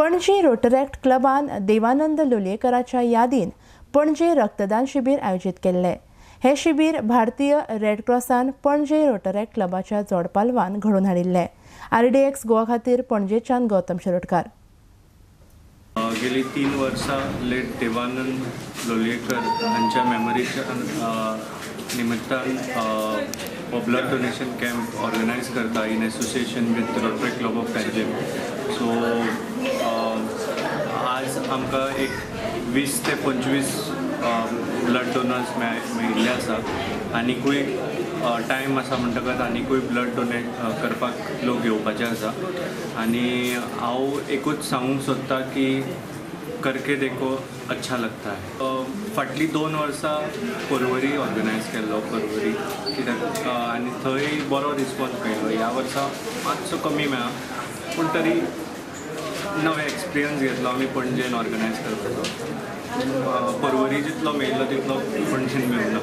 Panaji Rotaract क्लबान Devanand लोलयेकराच्या यादीन पणजे रक्तदान शिबीर आयोजीत केल्लें. हें शिबीर भारतीय रेड क्रॉसान पणजे रोटरॅक्ट क्लबाच्या जोडपालवान घडोवन हाडिल्लें. आरडीएक्स गोवा खातीर पणजेच्यान गौतम शिरोडकार. गेली 3 वर्सां लेट देवानंद लोलयेकर हांच्या मेमरीच्या निमित्तान हो ब्लड डोनेशन कॅम्प ऑर्गनायज करता in association with Rotary Club of Panjim. So आज आमकां एक 20 ते 25 ब्लड डोनर्स मेळिल्ले आसा. आनिकूय टायम आसा म्हणटकच आनिकूय ब्लड डोनेट करपाक लोक येवपाचे आसा. आनी हांव एकूच सांगूंक सोदतां की करके देखो, अच्छा लगता है. फाटलीं 2 वर्सां पर्वरी ऑर्गनायज केल्लो, पर्वरी कित्याक आनी थंय बरो रिस्पॉन्स मेळ्ळो. ह्या वर्सा मातसो कमी मेळ्ळा, पूण तरी नवे एक्सपिरियन्स घेतलो आमी पणजेन ऑर्गनायज करपाचो. पर्वरी जितलो मेळिल्लो तितलो पणजेन मेळूना.